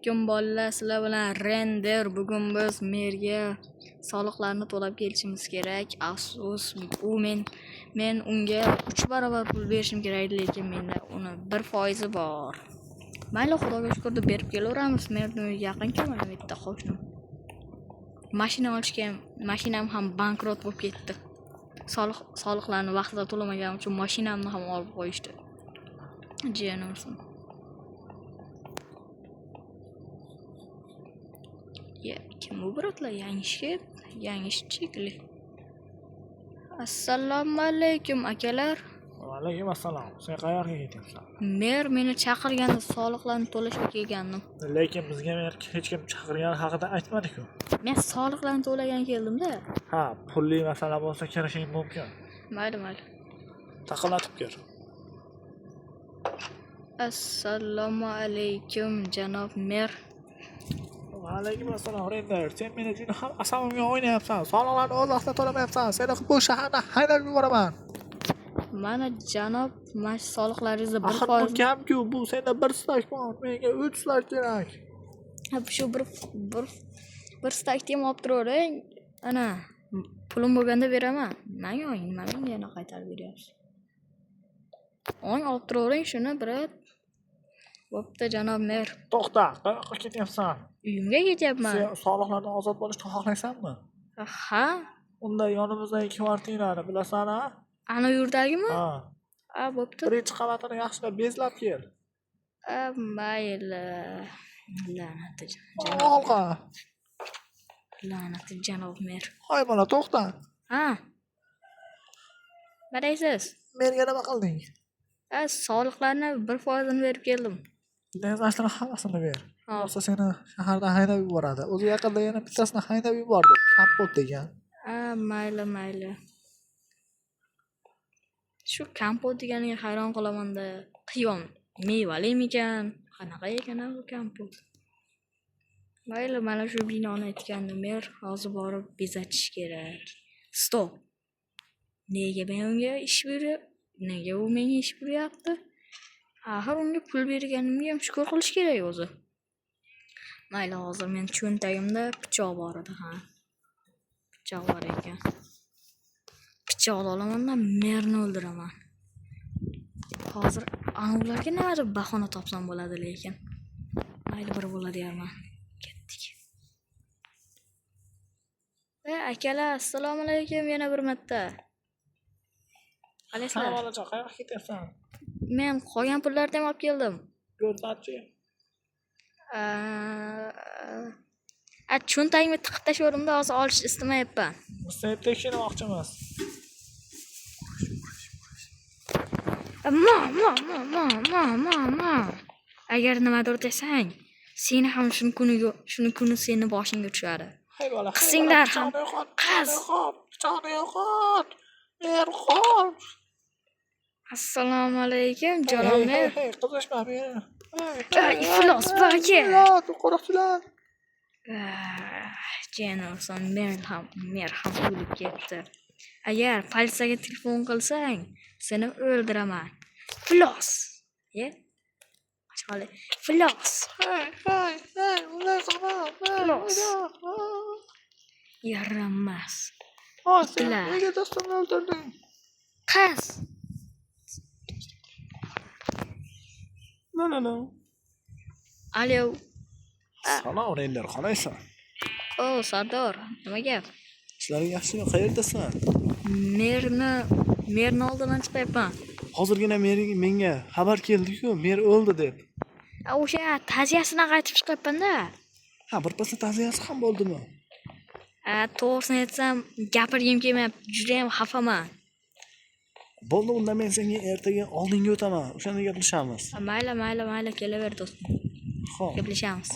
Alaykum bolalar, sizlar bilan Render. Bugun biz merga soliqlarni to'lab kelishimiz kerak. Afsus, u men unga 3 barobar pul berishim kerak edi, lekin menda uni 1% bor. Mayli, Xudoga shukur deb berib kelaveramiz. Merni uyi yaqin-ku, mana bu yerda qo'shnim. Mashina olishga ham, mashinam ham bankrot bo'lib ketdi. Soliqlarni vaqtida to'lamaganim uchun mashinamni ham olib qo'yishdi. Jiyan ursin. Ya, kim bu bratlar? Yangi ishga, yangi ishchi shekilli. Assalomu alaykum akalar. Alaykum assalom. Sen qayerga ketyapsan? Mer meni chaqirganda soliqlarni to'lashga kelgandim. Lekin bizga mer hech kim chaqirgani haqida aytmadi-ku. Men soliqlarni to'lagan keldim-da. Ha, pulli masala bo'lsa kirishing mumkin. Mayli, mayli. Taqillatib kir. Assalomu alaykum janob mer. Alaykum assalom, Render. Sen meni juda ham asabimga o'ynayapsan. Soliqlarni o'z vaqtida to'lamayapsan. Seni bu shahardan haydab yuboraman. Mana janob, mana shu soliqlaringizni bir Axir bu foiz kam-ku. Bu senda bir stak bor. Menga 3 stak kerak. Ha, shu bir stakni ham olib turavering. Ana, pulim bo'lganda beraman. Nima oling, nima menga yana qaytarib beryapsiz? Oling, olib turavering shuni, brat. Bo'pti, janob mer. To'xta, qayoqqa ketyapsan? Uyimga ketyapman. Sen soliqlardan ozod bo'lishni xohlaysanmi? Ha? Unda yonimizdagi kvartirani bilasan-a? Ana yurdagimi? Ha. Ha, bo'pti. Birinchi qavatini yaxshilab bezlab kel. Ha, mayli. La'nati janob. Olg'a. La'nati janob mer. Hoy bola, to'xta. Ha. Nima deysiz? Menga nima qilding? Ha, soliqlarni 1%ini berib keldim. Tezlashtirib hammasini ber. Ha. Yo'qsa seni shahardan haydab yuboradi. O'zi yaqinda yana bittasini haydab yubordi. Kompot degan. Ha, mayli, mayli. Shu kompot deganiga hayron qolaman-da. Qiyon mevalimikan? Qanaqa ekan bu kompot? Mayli, mana shu binoni aytgandi mer, hozir borib bezatish kerak. Stop. Nega men unga ish buyurib, nega u menga ish buyuryapti? Axir unga pul berganimga ham shukur qilish kerak o'zi. Mayli, hozir men cho'ntagimda pichoq bor edi, ha. Pichoq bor ekan. Pichoqni olaman-da, merni o'ldiraman. Hozir ana ularga nimadir bahona topsam bo'ladi lekin. Mayli, bir bo'ladi deyapman. Ketdik. Akalar, assalomu alaykum yana bir marta. Ha, Qalaysizlar? bolajon, qayoqqa ketyapsan? Men qolgan pullarni ham olib keldim. Ko'rsatchi. A, cho'ntagimga tiqib tashlayapman-da, hozir olish istamayapman. Biz seni tekshirmoqchimiz. Ma, ma, ma, ma, ma, ma, ma. Agar nimadir desang, seni ham shuni kuniga, shuni kuni seni boshingga tushadi. Hey bola, hey bola, Qizinglar ham. pichoqni yo'qot, Qiz. pichoqni yo'qot, pichoqni yo'qot. Mer qoch. Assalomu alaykum, Hey, janob hey, mer. hey, qizishma meni. Hey, Ay, hey, iflos hey, baka. iflos, qo'riqchilar. Jennerson mer ham o'lib ketdi. Agar politsiyaga telefon qilsang, seni o'ldiraman. Iflos. Ye? Qoch qoldi. Iflos. Hey, hey, hey, unday qilma. Hey, Iflos. unday. Yaramas. Hoy, sen Itlar. nega do'stimni o'ldirding? Qiz. No, no, no. Alo. Salom, Render, qalaysan? O, Sardor, nima gap? Ishlaring yaxshimi? Qayerdasan? Merni oldidan chiqyapman. Hozirgina menga xabar keldi-ku, mer o'ldi deb. A, o'sha ta'ziyasidan qaytib chiqyapman-da. Ha, birpasda ta'ziyasi ham bo'ldimi? A, to'g'risini aytsam, gapirgim kelmayapti, juda ham xafaman. Bo'ldi, unda men senga ertaga oldinga o'taman. O'shanda gaplashamiz. A, mayli, mayli, mayli, kelaver do'stim. Xo'p. Gaplashamiz.